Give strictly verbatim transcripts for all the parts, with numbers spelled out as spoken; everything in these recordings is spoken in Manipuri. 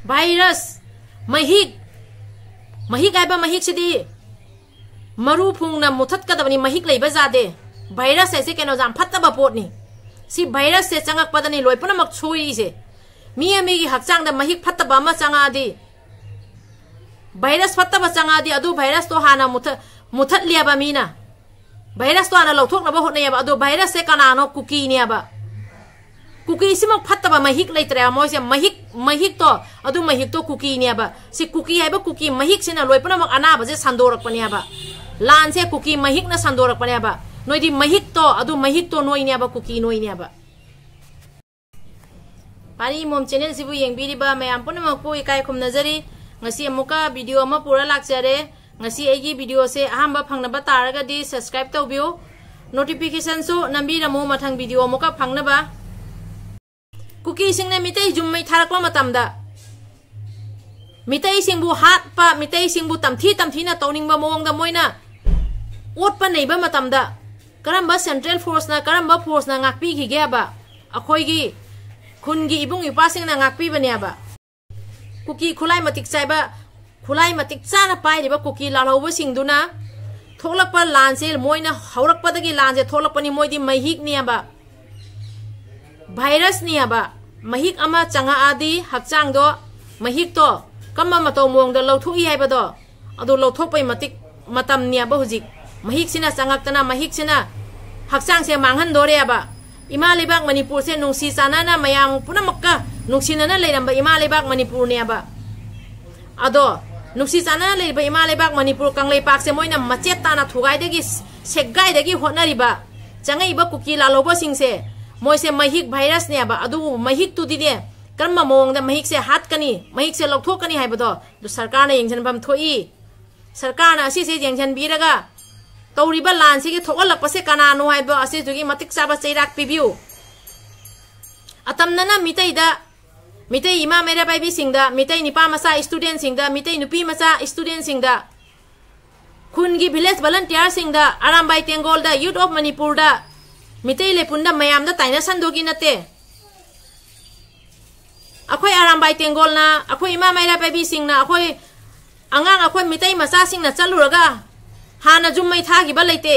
ꯚꯥꯏꯔꯁ, ꯃꯍꯤꯛ, ꯃꯍꯤꯛ ꯍꯥꯏꯕ ꯃꯍꯤꯛꯁꯤꯗꯤ ꯃꯔꯨ ꯐꯨꯡꯅ ꯃꯨꯊꯠꯀꯗꯕꯅꯤ, ꯃꯍꯤꯛ ꯂꯩꯕ ꯌꯥꯗꯦ꯫ ꯚꯥꯏꯔꯁ ꯍꯥꯏꯁꯦ ꯀꯩꯅꯣ, ꯌꯥꯝ ꯐꯠꯇꯕ ꯄꯣꯠꯅꯤ꯫ ꯁꯤ ꯚꯥꯏꯔꯁꯁꯦ ꯆꯪꯉꯛꯄꯗꯅꯤ ꯂꯣꯏ ꯄꯨꯝꯅꯃꯛ ꯁꯣꯏꯔꯤꯁꯦ꯫ ꯃꯤ ꯑꯃꯒꯤ ꯍꯛꯆꯥꯡꯗ ꯃꯍꯤꯛ ꯐꯠꯇꯕ ꯑꯃ ꯆꯪꯉꯛꯑꯗꯤ, ꯚꯥꯏꯔꯁ ꯐꯠꯇꯕ ꯆꯪꯉꯛꯑꯗꯤ, ꯑꯗꯨ ꯚꯥꯏꯔꯁꯇꯣ ꯍꯥꯟꯅ ꯃꯨꯊꯠ-, ꯃꯨꯊꯠꯂꯦꯕ ꯃꯤꯅ꯫ ꯚꯥꯏꯔꯁꯇꯣ ꯍꯥꯟꯅ ꯂꯧꯊꯣꯛꯅꯕ ꯍꯣꯠꯅꯩꯌꯦꯕ꯫ ꯑꯗꯣ ꯚꯥꯏꯔꯁꯁꯦ ꯀꯅꯥꯅꯣ? ꯀꯨꯀꯤꯅꯦꯕ꯫ ꯀꯨꯀꯤꯁꯤꯃꯛ ꯐꯠꯇꯕ ꯃꯍꯤꯛ ꯂꯩꯇ꯭ꯔꯦꯕ꯫ ꯃꯣꯏꯁꯦ ꯃꯍꯤꯛ, ꯃꯍꯤꯛꯇꯣ, ꯑꯗꯨ ꯃꯍꯤꯛꯇꯣ ꯀꯨꯀꯤꯅꯦꯕ꯫ ꯁꯤ ꯀꯨꯀꯤ ꯍꯥꯏꯕ ꯀꯨꯀꯤ ꯃꯍꯤꯛꯁꯤꯅ ꯂꯣꯏ ꯄꯨꯝꯅꯃꯛ ꯑꯅꯥꯕꯁꯦ ꯁꯟꯗꯣꯔꯛꯄꯅꯦꯕ꯫ ꯂꯥꯟꯁꯦ ꯀꯨꯀꯤ ꯃꯍꯤꯛꯅ ꯁꯟꯗꯣꯔꯛꯄꯅꯦꯕ꯫ ꯅꯣꯏꯗꯤ ꯃꯍꯤꯛꯇꯣ, ꯑꯗꯨ ꯃꯍꯤꯛꯇꯣ ꯅꯣꯏꯅꯦꯕ, ꯀꯨꯀꯤ ꯅꯣꯏꯅꯦꯕ꯫ ꯄꯥꯔꯤ ꯃꯣꯝ ꯆꯦꯅꯦꯜꯁꯤꯕꯨ ꯌꯦꯡꯕꯤꯔꯤꯕ ꯃꯌꯥꯝ ꯄꯨꯝꯅꯃꯛꯄꯨ ꯏꯀꯥꯏ ꯈꯨꯝꯅꯖꯔꯤ꯫ ꯉꯁꯤ ꯑꯃꯨꯛꯀ ꯚꯤꯗꯤꯑꯣ ꯑꯃ ꯄꯨꯔ ꯂꯥꯛꯆꯔꯦ꯫ ꯉꯁꯤ ꯑꯩꯒꯤ ꯚꯤꯗꯤꯑꯣꯁꯦ ꯑꯍꯥꯟꯕ ꯐꯪꯅꯕ ꯇꯥꯔꯒꯗꯤ subscribe ꯇꯧꯕꯤꯌꯨ, ꯅꯣꯇꯤꯐꯤꯀꯦꯁꯟꯁꯨ ꯅꯝꯕꯤꯔꯝꯃꯨ ꯃꯊꯪ ꯚꯤꯗꯤꯑꯣ ꯑꯃꯨꯛꯀ ꯐꯪꯅꯕ꯫ ꯀꯨꯀꯤꯁꯤꯡꯅ ꯃꯤꯇꯩ ꯌꯨꯝ ꯃꯩ ꯊꯥꯔꯛꯄ ꯃꯇꯝꯗ, ꯃꯤꯇꯩꯁꯤꯡꯕꯨ ꯍꯥꯠꯄ, ꯃꯤꯇꯩꯁꯤꯡꯕꯨ ꯇꯝꯊꯤ ꯇꯝꯊꯤꯅ ꯇꯧꯅꯤꯡꯕ ꯃꯑꯣꯡꯗ ꯃꯣꯏꯅ ꯑꯣꯠꯄ ꯅꯩꯕ ꯃꯇꯝꯗ, ꯀꯔꯝꯕ ꯁꯦꯟꯇ꯭ꯔꯦꯜ ꯐꯣꯔꯁꯅ, ꯀꯔꯝꯕ ꯐꯣꯔꯁꯅ ꯉꯥꯛꯄꯤꯈꯤꯒꯦꯕ? ꯑꯩꯈꯣꯏꯒꯤ ꯈꯨꯟꯒꯤ ꯏꯕꯨꯡ ꯏꯄ꯭ꯋꯥꯁꯤꯡꯅ ꯉꯥꯛꯄꯤꯕꯅꯦꯕ꯫ ꯀꯨꯀꯤ ꯈꯨꯠꯂꯥꯏ ꯃꯇꯤꯛ ꯆꯥꯏꯕ, ꯈꯨꯠꯂꯥꯏ ꯃꯇꯤꯛ ꯆꯥꯅ ꯄꯥꯏꯔꯤꯕ ꯀꯨꯀꯤ ꯂꯥꯜꯍꯧꯕꯁꯤꯡꯗꯨꯅ ꯊꯣꯛꯂꯛꯄ ꯂꯥꯟꯁꯦ, ꯃꯣꯏꯅ ꯍꯧꯔꯛꯄꯗꯒꯤ ꯂꯥꯟꯁꯦ ꯊꯣꯛꯂꯛꯄꯅꯤ, ꯃꯣꯏꯗꯤ ꯃꯍꯤꯛꯅꯦꯕ, ꯚꯥꯏꯔꯁꯅꯦꯕ꯫ ꯃꯍꯤꯛ ꯑꯃ ꯆꯪꯉꯛꯑꯗꯤ ꯍꯛꯆꯥꯡꯗꯣ ꯃꯍꯤꯛꯇꯣ ꯀꯝꯕ ꯃꯇꯧ ꯃꯑꯣꯡꯗ ꯂꯧꯊꯣꯛꯏ ꯍꯥꯏꯕꯗꯣ, ꯑꯗꯨ ꯂꯧꯊꯣꯛꯄꯩ ꯃꯇꯤꯛ ꯃꯇꯝꯅꯦꯕ ꯍꯧꯖꯤꯛ꯫ ꯃꯍꯤꯛꯁꯤꯅ ꯆꯪꯉꯛꯇꯅ ꯃꯍꯤꯛꯁꯤꯅ ꯍꯛꯆꯥꯡꯁꯦ ꯃꯥꯡꯍꯟꯗꯣꯔꯦꯕ꯫ ꯏꯃꯥ ꯂꯩꯕꯥꯛ ꯃꯅꯤꯄꯨꯔꯁꯦ ꯅꯨꯡꯁꯤ ꯆꯥꯟꯅꯅ ꯃꯌꯥꯝ ꯄꯨꯝꯅꯃꯛꯀ ꯅꯨꯡꯁꯤꯅꯅ ꯂꯩꯔꯝꯕ ꯏꯃꯥ ꯂꯩꯕꯥꯛ ꯃꯅꯤꯄꯨꯔꯅꯦꯕ꯫ ꯑꯗꯣ ꯅꯨꯡꯁꯤ ꯆꯥꯟꯅꯅ ꯂꯩꯔꯤꯕ ꯏꯃꯥ ꯂꯩꯕꯥꯛ ꯃꯅꯤꯄꯨꯔ ꯀꯪꯂꯩꯄꯥꯛꯁꯦ ꯃꯣꯏꯅ ꯃꯆꯦꯠ ꯇꯥꯅ ꯊꯨꯒꯥꯏꯗꯒꯤ, ꯁꯦꯒꯥꯏꯗꯒꯤ ꯍꯣꯠꯅꯔꯤꯕ, ꯆꯪꯉꯛꯏꯕ ꯀꯨꯀꯤ ꯂꯥꯜꯍꯧꯕꯁꯤꯡꯁꯦ, ꯃꯣꯏꯁꯦ ꯃꯍꯤꯛ ꯚꯥꯏꯔꯁꯅꯦꯕ꯫ ꯑꯗꯨꯕꯨ ꯃꯍꯤꯛꯇꯨꯗꯤꯅꯦ, ꯀꯔꯝꯕ ꯃꯑꯣꯡꯗ ꯃꯍꯤꯛꯁꯦ ꯍꯥꯠꯀꯅꯤ, ꯃꯍꯤꯛꯁꯦ ꯂꯧꯊꯣꯛꯀꯅꯤ ꯍꯥꯏꯕꯗꯣ ꯑꯗꯨ ꯁꯔꯀꯥꯔꯅ ꯌꯦꯡꯁꯤꯟꯐꯝ ꯊꯣꯛꯏ꯫ ꯁꯔꯀꯥꯔꯅ ꯑꯁꯤꯁꯦ ꯌꯦꯡꯁꯤꯟꯕꯤꯔꯒ ꯇꯧꯔꯤꯕ ꯂꯥꯟꯁꯤꯒꯤ ꯊꯣꯛꯍꯜꯂꯛꯄꯁꯦ ꯀꯅꯥꯅꯣ ꯍꯥꯏꯕ ꯑꯁꯤꯗꯨꯒꯤ ꯃꯇꯤꯛ ꯆꯥꯕ ꯆꯩꯔꯥꯛ ꯄꯤꯕꯤꯌꯨ꯫ ꯑꯇꯝꯅꯅ ꯃꯤꯇꯩꯗ, ꯃꯤꯇꯩ ꯏꯃꯥ ꯃꯩꯔꯥ ꯄꯥꯏꯕꯤꯁꯤꯡꯗ, ꯃꯤꯇꯩ ꯅꯤꯄꯥ ꯃꯆꯥ ꯏꯁꯇꯨꯗꯦꯟꯁꯤꯡꯗ, ꯃꯤꯇꯩ ꯅꯨꯄꯤ ꯃꯆꯥ ꯏꯁꯇꯨꯗꯦꯟꯁꯤꯡꯗ, ꯈꯨꯟꯒꯤ ꯚꯤꯂꯦꯖ ꯚꯣꯂꯟꯇꯤꯌꯥꯔꯁꯤꯡꯗ, ꯑꯔꯥꯝꯕꯥꯏ ꯇꯦꯡꯒꯣꯜꯗ, ꯌꯨꯠ ꯑꯣꯐ ꯃꯅꯤꯄꯨꯔꯗ, ꯃꯤꯇꯩ ꯂꯩꯄꯨꯟꯗ ꯃꯌꯥꯝꯗ ꯇꯥꯏꯅ ꯁꯟꯗꯣꯛꯀꯤ ꯅꯠꯇꯦ꯫ ꯑꯩꯈꯣꯏ ꯑꯔꯥꯝꯕꯥꯏ ꯇꯦꯡꯒꯣꯜꯅ, ꯑꯩꯈꯣꯏ ꯏꯃꯥ ꯃꯩꯔꯥ ꯄꯥꯏꯕꯤꯁꯤꯡꯅ, ꯑꯩꯈꯣꯏ ꯑꯉꯥꯡ, ꯑꯩꯈꯣꯏ ꯃꯤꯇꯩ ꯃꯆꯥꯁꯤꯡꯅ ꯆꯠꯂꯨꯔꯒ ꯍꯥꯟꯅ ꯌꯨꯝ ꯃꯩ ꯊꯥꯈꯤꯕ ꯂꯩꯇꯦ꯫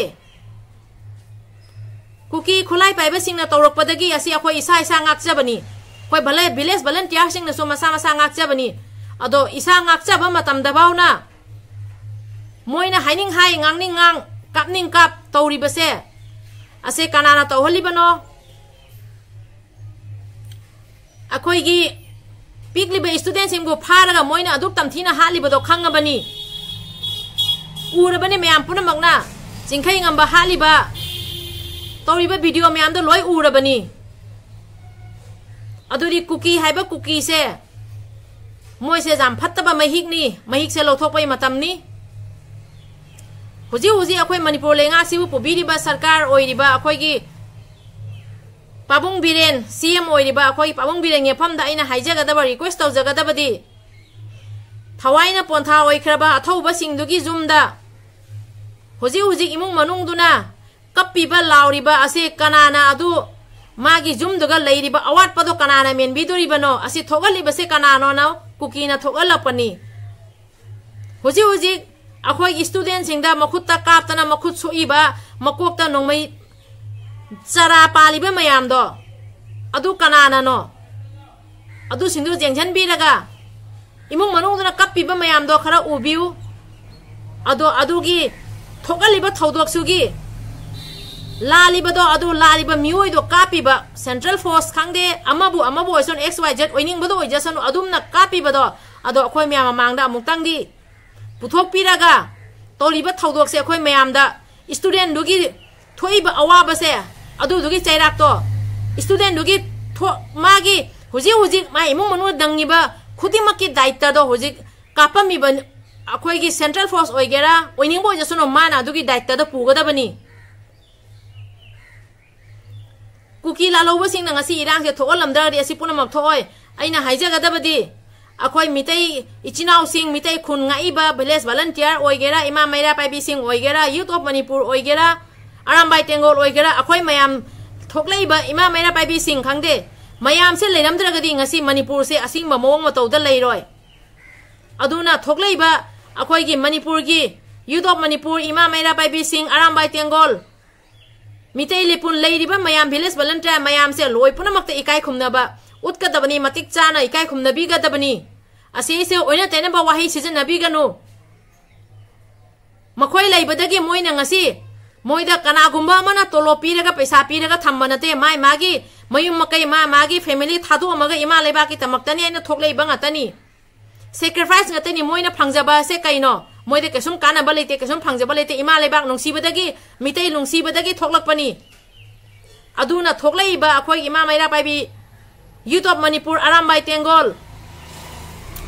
ꯀꯨꯀꯤ ꯈꯨꯠꯂꯥꯏ ꯄꯥꯏꯕꯁꯤꯡꯅ ꯇꯧꯔꯛꯄꯗꯒꯤ ꯑꯁꯤ ꯑꯩꯈꯣꯏ ꯏꯁꯥ ꯏꯁꯥ ꯉꯥꯛꯆꯕꯅꯤ꯫ ꯑꯩꯈꯣꯏ ꯚꯂꯦ-, ꯚꯤꯂꯦꯖ ꯚꯂꯟꯇꯤꯌꯥꯔꯁꯤꯡꯅꯁꯨ ꯃꯁꯥ ꯃꯁꯥ ꯉꯥꯛꯆꯕꯅꯤ꯫ ꯑꯗꯣ ꯏꯁꯥ ꯉꯥꯛꯆꯕ ꯃꯇꯝꯗ ꯐꯥꯎꯅ ꯃꯣꯏꯅ ꯍꯥꯏꯅꯤꯡ ꯍꯥꯏ, ꯉꯥꯡꯅꯤꯡ ꯉꯥꯡ, ꯀꯥꯞꯅꯤꯡ ꯀꯥꯞ ꯇꯧꯔꯤꯕꯁꯦ, ꯑꯁꯦ ꯀꯅꯥꯅ ꯇꯧꯍꯜꯂꯤꯕꯅꯣ? ꯑꯩꯈꯣꯏꯒꯤ ꯄꯤꯛꯂꯤꯕ ꯏꯁꯇꯨꯗꯦꯟꯁꯤꯡꯕꯨ ꯐꯥꯔꯒ ꯃꯣꯏꯅ ꯑꯗꯨꯛ ꯇꯝꯊꯤꯅ ꯍꯥꯠꯂꯤꯕꯗꯣ ꯈꯪꯉꯕꯅꯤ꯫ ꯎꯔꯕꯅꯤ ꯃꯌꯥꯝ ꯄꯨꯝꯅꯃꯛꯅ, ꯆꯤꯡꯈꯩ ꯉꯝꯕ ꯍꯥꯠꯂꯤꯕ, ꯇꯧꯔꯤꯕ ꯚꯤꯗꯤꯑꯣ ꯃꯌꯥꯝꯗꯣ ꯂꯣꯏ ꯎꯔꯕꯅꯤ꯫ ꯑꯗꯨꯗꯤ ꯀꯨꯀꯤ ꯍꯥꯏꯕ ꯀꯨꯀꯤꯁꯦ, ꯃꯣꯏꯁꯦ ꯌꯥꯝ ꯐꯠꯇꯕ ꯃꯍꯤꯛꯅꯤ, ꯃꯍꯤꯛꯁꯦ ꯂꯧꯊꯣꯛꯄꯒꯤ ꯃꯇꯝꯅꯤ꯫ ꯍꯧꯖꯤꯛ ꯍꯧꯖꯤꯛ ꯑꯩꯈꯣꯏ ꯃꯅꯤꯄꯨꯔ ꯂꯩꯉꯥꯛꯁꯤꯕꯨ ꯄꯨꯕꯤꯔꯤꯕ ꯁꯔꯀꯥꯔ ꯑꯣꯏꯔꯤꯕ ꯑꯩꯈꯣꯏꯒꯤ ꯄꯥꯕꯨꯡ ꯕꯤꯔꯦꯟ, ꯁꯤ ꯑꯦꯝ ꯑꯣꯏꯔꯤꯕ ꯑꯩꯈꯣꯏ ꯄꯥꯕꯨꯡ ꯕꯤꯔꯦꯟꯒꯤ ꯃꯐꯝꯗ ꯑꯩꯅ ꯍꯥꯏꯖꯒꯗꯕ, ꯔꯤꯀ꯭ꯋꯦꯁ ꯇꯧꯖꯒꯗꯕꯗꯤ, ꯊꯋꯥꯏꯅ ꯄꯣꯟꯊꯥ ꯑꯣꯏꯈ꯭ꯔꯕ ꯑꯊꯧꯕꯁꯤꯡꯗꯨꯒꯤ ꯌꯨꯝꯗ ꯍꯧꯖꯤꯛ ꯍꯧꯖꯤꯛ ꯏꯃꯨꯡ ꯃꯅꯨꯡꯗꯨꯅ ꯀꯞꯄꯤꯕ ꯂꯥꯎꯔꯤꯕ ꯑꯁꯤ ꯀꯅꯥꯅ, ꯑꯗꯨ ꯃꯥꯒꯤ ꯌꯨꯝꯗꯨꯒ ꯂꯩꯔꯤꯕ ꯑꯋꯥꯠꯄꯗꯣ ꯀꯅꯥꯅ ꯃꯦꯟꯕꯤꯗꯣꯔꯤꯕꯅꯣ? ꯑꯁꯤ ꯊꯣꯛꯍꯜꯂꯤꯕꯁꯦ ꯀꯅꯥꯅꯣꯅ ꯀꯨꯀꯤꯅ ꯊꯣꯛꯍꯜꯂꯛꯄꯅꯤ꯫ ꯍꯧꯖꯤꯛ ꯍꯧꯖꯤꯛ ꯑꯩꯈꯣꯏꯒꯤ ꯏꯁꯇꯨꯗꯦꯟꯁꯤꯡꯗ ꯃꯈꯨꯠꯇ ꯀꯥꯞꯇꯅ ꯃꯈꯨꯠ ꯁꯣꯛꯏꯕ, ꯃꯀꯣꯛꯇ ꯅꯣꯡꯃꯩ ꯆꯔꯥ ꯄꯥꯜꯂꯤꯕ ꯃꯌꯥꯝꯗꯣ, ꯑꯗꯨ ꯀꯅꯥꯅꯅꯣ? ꯑꯗꯨꯁꯤꯡꯗꯨ ꯌꯦꯡꯁꯤꯟꯕꯤꯔꯒ ꯏꯃꯨꯡ ꯃꯅꯨꯡꯗꯨꯅ ꯀꯞꯄꯤꯕ ꯃꯌꯥꯝꯗꯣ ꯈꯔ ꯎꯕꯤꯌꯨ꯫ ꯑꯗꯣ ꯑꯗꯨꯒꯤ ꯊꯣꯛꯍꯜꯂꯤꯕ ꯊꯧꯗꯣꯛꯁꯨꯒꯤ ꯂꯥꯜꯂꯤꯕꯗꯣ, ꯑꯗꯨ ꯂꯥꯜꯂꯤꯕ ꯃꯤꯑꯣꯏꯗꯣ ꯀꯥꯞꯄꯤꯕ, ꯁꯦꯟꯇ꯭ꯔꯦꯜ ꯐꯣꯔꯁ ꯈꯪꯗꯦ, ꯑꯃꯕꯨ ꯑꯃꯕꯨ ꯑꯣꯏꯁꯅꯨ, ꯑꯦꯛꯁ ꯋꯥꯏ ꯖꯦꯠ ꯑꯣꯏꯅꯤꯡꯕꯗ ꯑꯣꯏꯖꯁꯅꯨ, ꯑꯗꯨꯝꯅ ꯀꯥꯞꯄꯤꯕꯗꯣ, ꯑꯗꯣ ꯑꯩꯈꯣꯏ ꯃꯌꯥꯝ ꯃꯃꯥꯡꯗ ꯑꯃꯨꯛꯇꯪꯗꯤ ꯄꯨꯊꯣꯛꯄꯤꯔꯒ ꯇꯧꯔꯤꯕ ꯊꯧꯗꯣꯛꯁꯦ ꯑꯩꯈꯣꯏ ꯃꯌꯥꯝꯗ, ꯏꯁꯇꯨꯗꯦꯟꯗꯨꯒꯤ ꯊꯣꯛꯏꯕ ꯑꯋꯥꯕꯁꯦ, ꯑꯗꯨꯗꯨꯒꯤ ꯆꯩꯔꯥꯛꯇꯣ, ꯏꯁꯇꯨꯗꯦꯟꯗꯨꯒꯤ ꯊꯣ-, ꯃꯥꯒꯤ ꯍꯧꯖꯤꯛ ꯍꯧꯖꯤꯛ ꯃꯥ ꯏꯃꯨꯡ ꯃꯅꯨꯡ ꯅꯪꯉꯤꯕ ꯈꯨꯗꯤꯡꯃꯛꯀꯤ ꯗꯥꯏꯇꯗꯣ ꯍꯧꯖꯤꯛ ꯀꯥꯞꯄꯝꯃꯤꯕ ꯑꯩꯈꯣꯏꯒꯤ ꯁꯦꯟꯇ꯭ꯔꯦꯜ ꯐꯣꯔꯁ ꯑꯣꯏꯒꯦꯔꯥ, ꯑꯣꯏꯅꯤꯡꯕ ꯑꯣꯏꯖꯁꯅꯨ, ꯃꯥꯅ ꯑꯗꯨꯒꯤ ꯗꯥꯏꯇꯗꯣ ꯄꯨꯒꯗꯕꯅꯤ꯫ ꯀꯨꯀꯤ ꯂꯥꯜꯍꯧꯕꯁꯤꯡꯅ ꯉꯁꯤ ꯏꯔꯥꯡꯁꯦ ꯊꯣꯛꯍꯜꯂꯝꯗ꯭ꯔꯒꯗꯤ ꯑꯁꯤ ꯄꯨꯝꯅꯃꯛ ꯊꯣꯛꯑꯣꯏ꯫ ꯑꯩꯅ ꯍꯥꯏꯖꯒꯗꯕꯗꯤ, ꯑꯩꯈꯣꯏ ꯃꯤꯇꯩ ꯏꯆꯤꯟ ꯏꯅꯥꯎꯁꯤꯡ, ꯃꯤꯇꯩ ꯈꯨꯟ ꯉꯥꯛꯏꯕ ꯚꯤꯂꯦꯖ ꯚꯂꯟꯇꯤꯌꯥꯔ ꯑꯣꯏꯒꯦꯔꯥ, ꯏꯃꯥ ꯃꯩꯔꯥ ꯄꯥꯏꯕꯤꯁꯤꯡ ꯑꯣꯏꯒꯦꯔꯥ, ꯌꯨꯠ ꯑꯣꯐ ꯃꯅꯤꯄꯨꯔ ꯑꯣꯏꯒꯦꯔꯥ, ꯑꯔꯥꯝꯕꯥꯏ ꯇꯦꯡꯒꯣꯜ ꯑꯣꯏꯒꯦꯔꯥ, ꯑꯩꯈꯣꯏ ꯃꯌꯥꯝ ꯊꯣꯛꯂꯛꯏꯕ ꯏꯃꯥ ꯃꯩꯔꯥ ꯄꯥꯏꯕꯤꯁꯤꯡ ꯈꯪꯗꯦ, ꯃꯌꯥꯝꯁꯦ ꯂꯩꯔꯝꯗ꯭ꯔꯒꯗꯤ ꯉꯁꯤ ꯃꯅꯤꯄꯨꯔꯁꯦ ꯑꯁꯤꯒꯨꯝꯕ ꯃꯑꯣꯡ ꯃꯇꯧꯗ ꯂꯩꯔꯣꯏ꯫ ꯑꯗꯨꯅ ꯊꯣꯛꯂꯛꯏꯕ ꯑꯩꯈꯣꯏꯒꯤ ꯃꯅꯤꯄꯨꯔꯒꯤ Youth of Manipur, ꯏꯃꯥ ꯃꯩꯔꯥ ꯄꯥꯏꯕꯤꯁꯤꯡ, ꯑꯔꯥꯝꯕꯥꯏ ꯇꯦꯡꯒꯣꯜ, ꯃꯤꯇꯩ ꯂꯦꯄꯨꯟ, ꯂꯩꯔꯤꯕ ꯃꯌꯥꯝ, village volunteer ꯃꯌꯥꯝꯁꯦ ꯂꯣꯏ ꯄꯨꯝꯅꯃꯛꯇ ꯏꯀꯥꯏ ꯈꯨꯝꯅꯕ ꯎꯠꯀꯗꯕꯅꯤ, ꯃꯇꯤꯛ ꯆꯥꯅ ꯏꯀꯥꯏ ꯈꯨꯝꯅꯕꯤꯒꯗꯕꯅꯤ꯫ ꯑꯁꯤꯁꯦ ꯑꯣꯏꯅ ꯇꯩꯅꯕ ꯋꯥꯍꯩ ꯁꯤꯖꯤꯟꯅꯕꯤꯒꯅꯨ꯫ ꯃꯈꯣꯏ ꯂꯩꯕꯗꯒꯤ ꯃꯣꯏꯅ ꯉꯁꯤ, ꯃꯣꯏꯗ ꯀꯅꯥꯒꯨꯝꯕ ꯑꯃꯅ ꯇꯣꯂꯣꯞ ꯄꯤꯔꯒ, ꯄꯩꯁꯥ ꯄꯤꯔꯒ ꯊꯝꯕ ꯅꯠꯇꯦ꯫ ꯃꯥꯏ ꯃꯥꯒꯤ ꯃꯌꯨꯝ ꯃꯀꯩ, ꯃꯥ ꯃꯥꯒꯤ family ꯊꯥꯗꯣꯛꯑꯝꯃꯒ ꯏꯃꯥ ꯂꯩꯕꯥꯛꯀꯤꯗꯃꯛꯇꯅꯤ ꯍꯥꯏꯅ ꯊꯣꯛꯂꯛꯏꯕ ꯉꯥꯛꯇꯅꯤ꯫ Sacrifice ꯉꯥꯛꯇꯅꯤ꯫ ꯃꯣꯏꯅ ꯐꯪꯖꯕ ꯑꯁꯦ ꯀꯩꯅꯣ? ꯃꯣꯏꯗ ꯀꯩꯁꯨꯝ ꯀꯥꯟꯅꯕ ꯂꯩꯇꯦ, ꯀꯩꯁꯨꯝ ꯐꯪꯖꯕ ꯂꯩꯇꯦ꯫ ꯏꯃꯥ ꯂꯩꯕꯥꯛ ꯅꯨꯡꯁꯤꯕꯗꯒꯤ, ꯃꯤꯇꯩ ꯅꯨꯡꯁꯤꯕꯗꯒꯤ ꯊꯣꯛꯂꯛꯄꯅꯤ꯫ ꯑꯗꯨꯅ ꯊꯣꯛꯂꯛꯏꯕ ꯑꯩꯈꯣꯏ ꯏꯃꯥ ꯃꯩꯔꯥ ꯄꯥꯏꯕꯤ, Youth of Manipur, Arambai ꯇꯦꯡꯒꯣꯜ,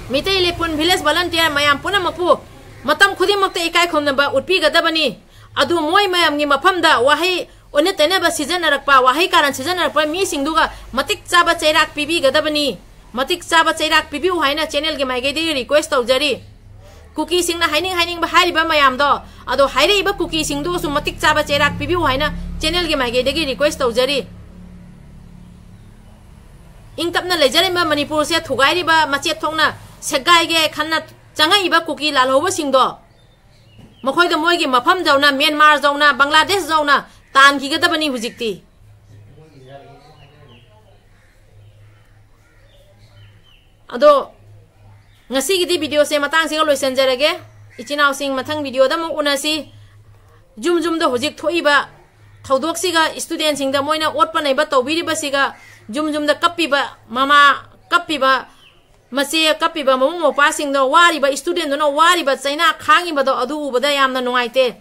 Meitei ꯂꯦꯄꯨꯟ, village volunteer ꯃꯌꯥꯝ ꯄꯨꯝꯅꯃꯛꯄꯨ ꯃꯇꯝ ꯈꯨꯗꯤꯡꯃꯛꯇ ꯏꯀꯥꯏ ꯈꯨꯝꯅꯕ ꯎꯠꯄꯤꯒꯗꯕꯅꯤ꯫ ꯑꯗꯨ ꯃꯣꯏ ꯃꯌꯥꯝꯒꯤ ꯃꯐꯝꯗ ꯋꯥꯍꯩ ꯑꯣꯟꯅ ꯇꯩꯅꯕ ꯁꯤꯖꯤꯟꯅꯔꯛꯄ, ꯋꯥꯍꯩ ꯀꯥꯔꯟ ꯁꯤꯖꯤꯟꯅꯔꯛꯄ ꯃꯤꯁꯤꯡꯗꯨꯒ ꯃꯇꯤꯛ ꯆꯥꯕ ꯆꯩꯔꯥꯛ ꯄꯤꯕꯤꯒꯗꯕꯅꯤ꯫ ꯃꯇꯤꯛ ꯆꯥꯕ ꯆꯩꯔꯥꯛ ꯄꯤꯕꯤꯌꯨ ꯍꯥꯏꯅ channelꯒꯤ ꯃꯥꯏꯀꯩꯗꯒꯤ request ꯇꯧꯖꯔꯤ꯫ ꯀꯨꯀꯤꯁꯤꯡꯅ ꯍꯥꯏꯅꯤꯡ ꯍꯥꯏꯅꯤꯡꯕ ꯍꯥꯏꯔꯤꯕ ꯃꯌꯥꯝꯗꯣ, ꯑꯗꯣ ꯍꯥꯏꯔꯛꯏꯕ ꯀꯨꯀꯤꯁꯤꯡꯗꯨꯒꯁꯨ ꯃꯇꯤꯛ ꯆꯥꯕ ꯆꯩꯔꯥꯛ ꯄꯤꯕꯤꯌꯨ ꯍꯥꯏꯅ channelꯒꯤ ꯃꯥꯏꯀꯩꯗꯒꯤ request ꯇꯧꯖꯔꯤ꯫ ꯏꯪ ꯇꯞꯅ ꯂꯩꯖꯔꯝꯕ ꯃꯅꯤꯄꯨꯔꯁꯦ ꯊꯨꯒꯥꯏꯔꯤꯕ, ꯃꯆꯦꯠ ꯊꯣꯛꯅ ꯁꯦꯒꯥꯏꯒꯦ ꯈꯟꯅ ꯆꯪꯉꯛꯏꯕ ꯀꯨꯀꯤ ꯂꯥꯜꯍꯧꯕꯁꯤꯡꯗꯣ, ꯃꯈꯣꯏꯗ ꯃꯣꯏꯒꯤ ꯃꯐꯝ ꯌꯧꯅ, ꯃ꯭ꯌꯥꯟꯃꯥꯔ ꯌꯧꯅ, ꯕꯪꯒ꯭ꯂꯥꯗꯦꯁ ꯌꯧꯅ ꯇꯥꯟꯈꯤꯒꯗꯕꯅꯤ ꯍꯧꯖꯤꯛꯇꯤ꯫ ꯑꯗꯣ, ꯉꯁꯤꯒꯤꯗꯤ videoꯁꯦ ꯃꯇꯥꯡꯁꯤꯒ ꯂꯣꯏꯁꯤꯟꯖꯔꯒꯦ꯫ ꯏꯆꯤꯟ ꯏꯅꯥꯎꯁꯤꯡ, ꯃꯊꯪ videoꯗ ꯑꯃꯨꯛ ꯎꯅꯁꯤ꯫ ꯌꯨꯝ ꯌꯨꯝꯗ ꯍꯧꯖꯤꯛ ꯊꯣꯛꯏꯕ ꯊꯧꯗꯣꯛꯁꯤꯒ, studentꯁꯤꯡꯗ ꯃꯣꯏꯅ ꯑꯣꯠꯄ ꯅꯩꯕ ꯇꯧꯕꯤꯔꯤꯕꯁꯤꯒ, ꯌꯨꯝ ꯌꯨꯝꯗ ꯀꯞꯄꯤꯕ ꯃꯃꯥ, ꯀꯞꯄꯤꯕ ꯃꯆꯦ, ꯀꯞꯄꯤꯕ ꯃꯕꯨꯡ ꯃꯧꯄ꯭ꯋꯥꯁꯤꯡꯗꯣ, ꯋꯥꯔꯤꯕ studentꯗꯨꯅ ꯋꯥꯔꯤꯕ ꯆꯩꯅꯥ ꯈꯥꯡꯉꯤꯕꯗꯣ, ꯑꯗꯨ ꯎꯕꯗ ꯌꯥꯝꯅ ꯅꯨꯡꯉꯥꯏꯇꯦ꯫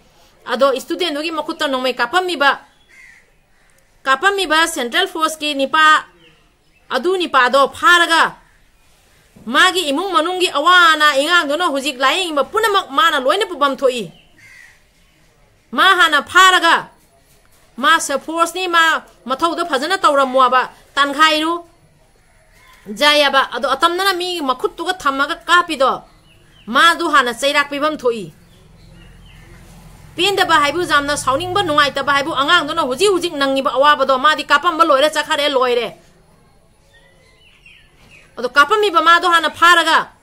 ꯑꯗꯣ studentꯗꯨꯒꯤ ꯃꯈꯨꯠꯇ ꯅꯣꯡꯃꯩ ꯀꯥꯞꯄꯝꯃꯤꯕ, ꯀꯥꯞꯄꯝꯃꯤꯕ central forceꯀꯤ ꯅꯤꯄꯥ, ꯑꯗꯨ ꯅꯤꯄꯥꯗꯣ ꯐꯥꯔꯒ ꯃꯥꯒꯤ ꯏꯃꯨꯡ ꯃꯅꯨꯡꯒꯤ ꯑꯋꯥ ꯑꯅꯥ ꯏꯉꯥꯡꯗꯨꯅ ꯍꯧꯖꯤꯛ ꯂꯥꯌꯦꯡꯉꯤꯕ ꯄꯨꯝꯅꯃꯛ ꯃꯥꯅ ꯂꯣꯏꯅ ꯄꯨꯐꯝ ꯊꯣꯛꯏ꯫ ꯃꯥ ꯍꯥꯟꯅ ꯐꯥꯔꯒ, ꯃꯥ ꯁ-, forceꯅꯤ, ꯃꯥ ꯃꯊꯧꯗꯣ ꯐꯖꯅ ꯇꯧꯔꯝꯃꯣꯕ, ꯇꯥꯟꯈꯥꯏꯔꯨ, ꯖꯥꯏꯑꯕ꯫ ꯑꯗꯣ ꯑꯇꯝꯅꯅ ꯃꯤ ꯃꯈꯨꯠꯇꯨꯒ ꯊꯝꯃꯒ ꯀꯥꯞꯄꯤꯗꯣ, ꯃꯥꯗꯨ ꯍꯥꯟꯅ ꯆꯩꯔꯥꯛ ꯄꯤꯐꯝ ꯊꯣꯛꯏ꯫ ꯄꯦꯟꯗꯕ ꯍꯥꯏꯕꯨ, ꯌꯥꯝꯅ ꯁꯥꯎꯅꯤꯡꯕ, ꯅꯨꯡꯉꯥꯏꯇꯕ ꯍꯥꯏꯕꯨ, ꯑꯉꯥꯡꯗꯨꯅ ꯍꯧꯖꯤꯛ ꯍꯧꯖꯤꯛ ꯅꯪꯉꯤꯕ ꯑꯋꯥꯕꯗꯣ, ꯃꯥꯗꯤ ꯀꯥꯞꯄꯝꯕ ꯂꯣꯏꯔꯦ, ꯆꯠꯈꯔꯦ, ꯂꯣꯏꯔꯦ꯫ ꯑꯗꯣ ꯀꯥꯞꯄꯝꯃꯤꯕ ꯃꯥꯗꯣ ꯍꯥꯟꯅ ꯐꯥꯔꯒ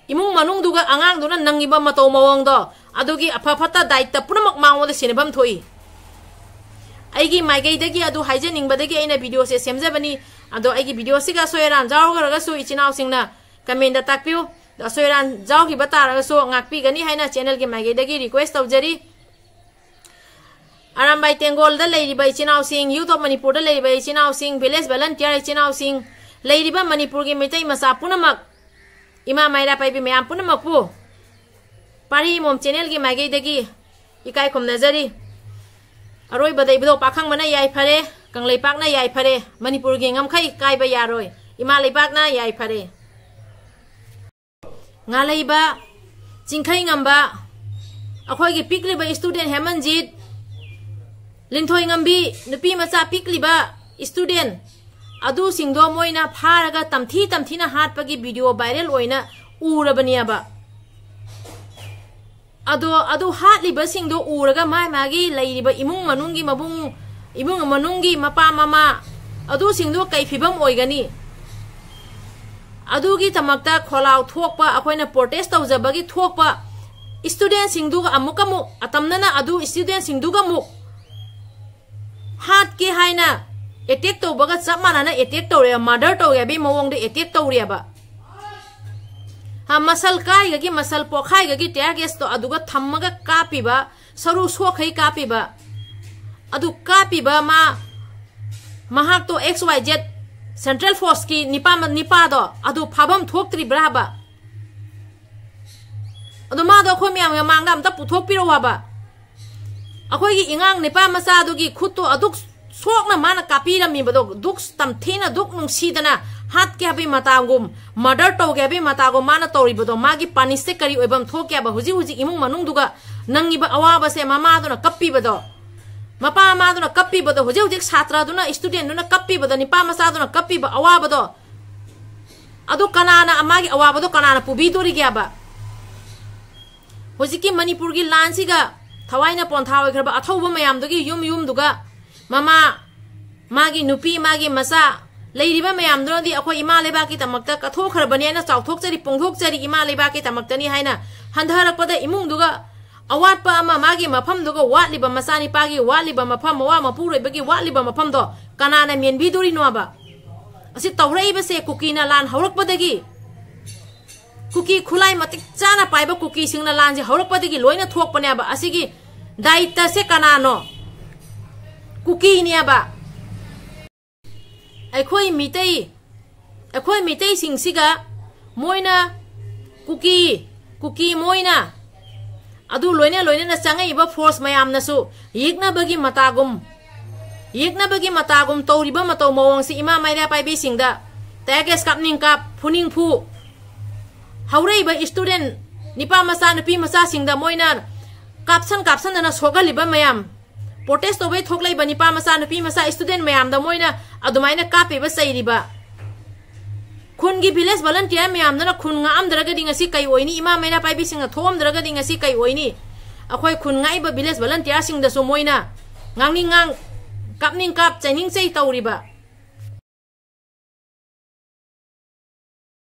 ꯏꯃꯨꯡ ꯃꯅꯨꯡꯗꯨꯒ ꯑꯉꯥꯡꯗꯨꯅ ꯅꯪꯉꯤꯕ ꯃꯇꯧ ꯃꯑꯣꯡꯗꯣ, ꯑꯗꯨꯒꯤ ꯑꯐ ꯐꯠꯇ ꯗꯥꯏꯇ ꯄꯨꯝꯅꯃꯛ ꯃꯉꯣꯟꯗ ꯁꯤꯟꯅꯐꯝ ꯊꯣꯛꯏ꯫ ꯑꯩꯒꯤ ꯃꯥꯏꯀꯩꯗꯒꯤ ꯑꯗꯨ ꯍꯥꯏꯖꯅꯤꯡꯕꯗꯒꯤ ꯑꯩꯅ ꯚꯤꯗꯤꯑꯣꯁꯦ ꯁꯦꯝꯖꯕꯅꯤ꯫ ꯑꯗꯣ ꯑꯩꯒꯤ ꯚꯤꯗꯤꯑꯣꯁꯤꯒ ꯑꯁꯣꯏ ꯑꯔꯥꯟ ꯌꯥꯎꯔꯒꯁꯨ ꯏꯆꯤꯟ ꯏꯅꯥꯎꯁꯤꯡꯅ ꯀꯃꯦꯟꯗ ꯇꯥꯛꯄꯤꯌꯨ꯫ ꯑꯁꯣꯏ ꯑꯔꯥꯟ ꯌꯥꯎꯈꯤꯕ ꯇꯥꯔꯒꯁꯨ ꯉꯥꯛꯄꯤꯒꯅꯤ ꯍꯥꯏꯅ ꯆꯦꯅꯦꯜꯒꯤ ꯃꯥꯏꯀꯩꯗꯒꯤ ꯔꯤꯀ꯭ꯋꯦꯁ ꯇꯧꯖꯔꯤ꯫ ꯑꯔꯥꯝꯕꯥꯏ ꯇꯦꯡꯒꯣꯜꯗ ꯂꯩꯔꯤꯕ ꯏꯆꯤꯟ ꯏꯅꯥꯎꯁꯤꯡ, ꯌꯨꯊ ꯑꯣꯐ ꯃꯅꯤꯄꯨꯔꯗ ꯂꯩꯔꯤꯕ ꯏꯆꯤꯟ ꯏꯅꯥꯎꯁꯤꯡ, ꯚꯤꯂꯦꯖ ꯚꯂꯟꯇꯤꯌꯔ ꯏꯆꯤꯟ ꯏꯅꯥꯎꯁꯤꯡ, ꯂꯩꯔꯤꯕ ꯃꯅꯤꯄꯨꯔꯒꯤ ꯃꯩꯇꯩ ꯃꯆꯥ ꯄꯨꯝꯅꯃꯛ, ꯏꯃꯥ ꯃꯩꯔꯥ ꯄꯥꯏꯕꯤ ꯃꯌꯥꯝ ꯄꯨꯝꯅꯃꯛꯄꯨ ꯄꯥꯔꯤ ꯃꯣꯝ ꯆꯦꯅꯦꯜꯒꯤ ꯃꯥꯏꯀꯩꯗꯒꯤ ꯏꯀꯥꯏ ꯈꯨꯝꯅꯖꯔꯤ꯫ ꯑꯔꯣꯏꯕꯗ ꯏꯕꯨꯙꯧ ꯄꯥꯈꯪꯕꯅ ꯌꯥꯏꯐꯔꯦ, ꯀꯪꯂꯩꯄꯥꯛꯅ ꯌꯥꯏꯐꯔꯦ, ꯃꯅꯤꯄꯨꯔꯒꯤ ꯉꯝꯈꯩ ꯀꯥꯏꯕ ꯌꯥꯔꯣꯏ, ꯏꯃꯥ ꯂꯩꯕꯥꯛꯅ ꯌꯥꯏꯐꯔꯦ꯫ ꯉꯥꯂꯩꯕ, ꯆꯤꯡꯈꯩ ꯉꯝꯕ, ꯑꯩꯈꯣꯏꯒꯤ ꯄꯤꯛꯂꯤꯕ ꯏꯁꯇꯨꯗꯦꯟ ꯍꯦꯃꯟꯖꯤꯠ, ꯂꯤꯟꯊꯣꯏ ꯉꯝꯕꯤ, ꯅꯨꯄꯤ ꯃꯆꯥ ꯄꯤꯛꯂꯤꯕ ꯏꯁꯇꯨꯗꯦꯟ ꯑꯗꯨꯁꯤꯡꯗꯣ ꯃꯣꯏꯅ ꯐꯥꯔꯒ ꯇꯝꯊꯤ ꯇꯝꯊꯤꯅ ꯍꯥꯠꯄꯒꯤ ꯚꯤꯗꯤꯑꯣ ꯚꯥꯏꯔꯦꯜ ꯑꯣꯏꯅ ꯎꯔꯕꯅꯦꯕ꯫ ꯑꯗꯣ ꯑꯗꯨ ꯍꯥꯠꯂꯤꯕꯁꯤꯡꯗꯣ ꯎꯔꯒ ꯃꯥ ꯃꯥꯒꯤ ꯂꯩꯔꯤꯕ ꯏꯃꯨꯡ ꯃꯅꯨꯡꯒꯤ ꯃꯕꯨꯡ, ꯏꯃꯨꯡ ꯃꯅꯨꯡꯒꯤ ꯃꯄꯥ ꯃꯃꯥ ꯑꯗꯨꯁꯤꯡꯗꯣ ꯀꯩ ꯐꯤꯕꯝ ꯑꯣꯏꯒꯅꯤ? ꯑꯗꯨꯒꯤꯗꯃꯛꯇ ꯈꯣꯜꯂꯥꯎ ꯊꯣꯛꯄ, ꯑꯩꯈꯣꯏꯅ ꯄ꯭ꯔꯣꯇꯦꯁ ꯇꯧꯖꯕꯒꯤ ꯊꯣꯛꯄ ꯏꯁꯇꯨꯗꯦꯟꯁꯤꯡꯗꯨꯒ ꯑꯃꯨꯛꯀ ꯑꯃꯨꯛ ꯑꯇꯝꯅꯅ ꯑꯗꯨ ꯏꯁꯇꯨꯗꯦꯟꯁꯤꯡꯗꯨꯒ ꯑꯃꯨꯛ ꯍꯥꯠꯀꯦ ꯍꯥꯏꯅ ꯑꯦꯇꯦꯛ ꯇꯧꯕꯒ ꯆꯞ ꯃꯥꯟꯅꯅ ꯑꯦꯇꯦꯛ ꯇꯧꯔꯦ, ꯃꯔꯗꯔ ꯇꯧꯔꯦ ꯍꯥꯏꯕꯒꯤ ꯃꯑꯣꯡꯗ ꯑꯦꯇꯦꯛ ꯇꯧꯔꯦꯕ꯫ ꯍꯥ, ꯃꯁꯜ ꯀꯥꯏꯒꯒꯤ, ꯃꯁꯜ ꯄꯣꯛꯈꯥꯏꯒꯒꯤ ꯇꯤꯌꯥꯔ ꯒꯦꯁꯇꯣ ꯑꯗꯨꯒ ꯊꯝꯃꯒ ꯀꯥꯞꯄꯤꯕ, ꯁꯔꯨ ꯁꯣꯛꯈꯩ ꯀꯥꯞꯄꯤꯕ, ꯑꯗꯨ ꯀꯥꯞꯄꯤꯕ ꯃꯥ, ꯃꯍꯥꯛꯇꯣ ꯑꯦꯛꯁ ꯋꯥꯏ ꯖꯦꯠ ꯁꯦꯟꯇ꯭ꯔꯦꯜ ꯐꯣꯔꯁꯀꯤ ꯅꯤꯄꯥ-, ꯅꯤꯄꯥꯗꯣ ꯑꯗꯨ ꯐꯥꯐꯝ ꯊꯣꯛꯇ꯭ꯔꯤꯕ꯭ꯔꯥ ꯍꯥꯏꯕ? ꯑꯗꯣ ꯃꯥꯗꯣ ꯑꯩꯈꯣꯏ ꯃꯌꯥꯝꯒꯤ ꯃꯃꯥꯡꯗ ꯑꯝꯇ ꯄꯨꯊꯣꯛꯄꯤꯔꯛꯑꯣ ꯍꯥꯏꯕ꯫ ꯑꯩꯈꯣꯏꯒꯤ ꯏꯉꯥꯡ ꯅꯤꯄꯥ ꯃꯆꯥꯗꯨꯒꯤ ꯈꯨꯠꯇꯣ ꯑꯗꯨꯛ ꯁꯣꯛꯅ ꯃꯥꯅ ꯀꯥꯞꯄꯤꯔꯝꯃꯤꯕꯗꯣ, ꯗꯨꯛ ꯇꯝꯊꯤꯅ, ꯗꯨꯛ ꯅꯨꯡꯁꯤꯗꯅ ꯍꯥꯠꯀꯦ ꯍꯥꯏꯕꯒꯤ ꯃꯇꯥꯒꯨꯝ, ꯃꯔꯗꯔ ꯇꯧꯒꯦ ꯍꯥꯏꯕꯒꯤ ꯃꯇꯥꯒꯨꯝ ꯃꯥꯅ ꯇꯧꯔꯤꯕꯗꯣ, ꯃꯥꯒꯤ ꯄꯥꯅꯤꯁꯁꯦ ꯀꯔꯤ ꯑꯣꯏꯐꯝ ꯊꯣꯛꯀꯦ ꯍꯥꯏꯕ? ꯍꯧꯖꯤꯛ ꯍꯧꯖꯤꯛ ꯏꯃꯨꯡ ꯃꯅꯨꯡꯗꯨꯒ ꯅꯪꯉꯤꯕ ꯑꯋꯥꯕꯁꯦ, ꯃꯃꯥꯗꯨꯅ ꯀꯞꯄꯤꯕꯗꯣ, ꯃꯄꯥ ꯃꯃꯥꯗꯨꯅ ꯀꯞꯄꯤꯕꯗꯣ, ꯍꯧꯖꯤꯛ ꯍꯧꯖꯤꯛ ꯁꯥꯇ꯭ꯔꯗꯨꯅ, ꯏꯁꯇꯨꯗꯦꯟꯗꯨꯅ ꯀꯞꯄꯤꯕꯗꯣ, ꯅꯤꯄꯥ ꯃꯆꯥꯗꯨꯅ ꯀꯞꯄꯤꯕ ꯑꯋꯥꯕꯗꯣ, ꯑꯗꯨ ꯀꯅꯥꯅ, ꯃꯥꯒꯤ ꯑꯋꯥꯕꯗꯣ ꯀꯅꯥꯅ ꯄꯨꯕꯤꯗꯣꯔꯤꯒꯦꯕ? ꯍꯧꯖꯤꯛꯀꯤ ꯃꯅꯤꯄꯨꯔꯒꯤ ꯂꯥꯟꯁꯤꯒ ꯊꯋꯥꯏꯅ ꯄꯣꯟꯊꯥ ꯑꯣꯏꯈ꯭ꯔꯕ ꯑꯊꯧꯕ ꯃꯌꯥꯝꯗꯨꯒꯤ ꯌꯨꯝ ꯌꯨꯝꯗꯨꯒ ꯃꯃꯥ, ꯃꯥꯒꯤ ꯅꯨꯄꯤ, ꯃꯥꯒꯤ ꯃꯆꯥ, ꯂꯩꯔꯤꯕ ꯃꯌꯥꯝꯗꯨꯅꯗꯤ ꯑꯩꯈꯣꯏ ꯏꯃꯥ ꯂꯩꯕꯥꯛꯀꯤꯗꯃꯛꯇ ꯀꯠꯊꯣꯛꯈ꯭ꯔꯕꯅꯦꯅ ꯆꯥꯎꯊꯣꯛꯆꯔꯤ, ꯐꯣꯡꯗꯣꯛꯆꯔꯤ, ꯏꯃꯥ ꯂꯩꯕꯥꯛꯀꯤꯗꯃꯛꯇꯅꯤ ꯍꯥꯏꯅ ꯍꯟꯊꯔꯛꯄꯗ ꯏꯃꯨꯡꯗꯨꯒ ꯑꯋꯥꯠꯄ ꯑꯃ, ꯃꯥꯒꯤ ꯃꯐꯝꯗꯨꯒ ꯋꯥꯠꯂꯤꯕ ꯃꯆꯥꯅꯤꯄꯥꯒꯤ ꯋꯥꯠꯂꯤꯕ ꯃꯐꯝ, ꯃꯋꯥ ꯃꯄꯨꯔꯣꯏꯕꯒꯤ ꯋꯥꯠꯂꯤꯕ ꯃꯐꯝꯗꯣ ꯀꯅꯥꯅ ꯃꯦꯟꯕꯤꯗꯣꯔꯤꯅꯣꯕ? ꯑꯁꯤ ꯇꯧꯔꯛꯏꯕꯁꯦ ꯀꯨꯀꯤꯅ ꯂꯥꯟ ꯍꯧꯔꯛꯄꯗꯒꯤ, ꯀꯨꯀꯤ ꯈꯨꯠꯂꯥꯏ ꯃꯇꯤꯛ ꯆꯥꯅ ꯄꯥꯏꯕ ꯀꯨꯀꯤꯁꯤꯡꯅ ꯂꯥꯟꯁꯦ ꯍꯧꯔꯛꯄꯗꯒꯤ ꯂꯣꯏꯅ ꯊꯣꯛꯄꯅꯦꯕ꯫ ꯑꯁꯤꯒꯤ ꯗꯥꯏꯇꯁꯦ ꯀꯅꯥꯅꯣ? ꯀꯨꯀꯤꯅꯦꯕ꯫ ꯑꯩꯈꯣꯏ ꯃꯤꯇꯩ, ꯑꯩꯈꯣꯏ ꯃꯤꯇꯩꯁꯤꯡꯁꯤꯒ ꯃꯣꯏꯅ ꯀꯨꯀꯤ, ꯀꯨꯀꯤ ꯃꯣꯏꯅ ꯑꯗꯨ ꯂꯣꯏꯅ ꯂꯣꯏꯅꯅ ꯆꯪꯉꯛꯏꯕ ꯐꯣꯔꯁ ꯃꯌꯥꯝꯅꯁꯨ ꯌꯦꯛꯅꯕꯒꯤ ꯃꯇꯥꯒꯨꯝ, ꯌꯦꯛꯅꯕꯒꯤ ꯃꯇꯥꯒꯨꯝ ꯇꯧꯔꯤꯕ ꯃꯇꯧ ꯃꯑꯣꯡꯁꯤ ꯏꯃꯥ ꯃꯩꯔꯥ ꯄꯥꯏꯕꯤꯁꯤꯡꯗ ꯇꯌꯥꯔ ꯒꯦꯁ ꯀꯥꯞꯅꯤꯡ ꯀꯥꯞ, ꯐꯨꯅꯤꯡ ꯐꯨ, ꯍꯧꯔꯛꯏꯕ ꯏꯁꯇꯨꯗꯦꯟ ꯅꯤꯄꯥ ꯃꯆꯥ ꯅꯨꯄꯤ ꯃꯆꯥꯁꯤꯡꯗ ꯃꯣꯏꯅ ꯀꯥꯞꯁꯟ ꯀꯥꯞꯁꯟꯗꯅ ꯁꯣꯛꯍꯜꯂꯤꯕ ꯃꯌꯥꯝ, ꯄ꯭ꯔꯣꯇꯦꯁ ꯇꯧꯕꯩ ꯊꯣꯛꯂꯛꯏꯕ ꯅꯤꯄꯥ ꯃꯆꯥ ꯅꯨꯄꯤ ꯃꯆꯥ ꯏꯁꯇꯨꯗꯦꯟ ꯃꯌꯥꯝꯗ ꯃꯣꯏꯅ ꯑꯗꯨꯃꯥꯏꯅ ꯀꯥꯞꯄꯤꯕ, ꯆꯩꯔꯤꯕ, ꯈꯨꯟꯒꯤ ꯚꯤꯂꯦꯖ ꯚꯣꯂꯟꯇꯤꯌꯔ ꯃꯌꯥꯝꯗꯨꯅ ꯈꯨꯟ ꯉꯥꯛꯑꯝꯗ꯭ꯔꯒꯗꯤ ꯉꯁꯤ ꯀꯩ ꯑꯣꯏꯅꯤ? ꯏꯃꯥ ꯃꯩꯔꯥ ꯄꯥꯏꯕꯤꯁꯤꯡꯅ ꯊꯣꯛꯑꯝꯗ꯭ꯔꯒꯗꯤ ꯉꯁꯤ ꯀꯩ ꯑꯣꯏꯅꯤ? ꯑꯩꯈꯣꯏ ꯈꯨꯟ ꯉꯥꯛꯏꯕ ꯚꯤꯂꯦꯖ ꯚꯣꯂꯟꯇꯤꯌꯔꯁꯤꯡꯗꯁꯨ ꯃꯣꯏꯅ ꯉꯥꯡꯅꯤꯡ ꯉꯥꯡ, ꯀꯥꯞꯅꯤꯡ ꯀꯥꯞ, ꯆꯩꯅꯤꯡ ꯆꯩ ꯇꯧꯔꯤꯕ,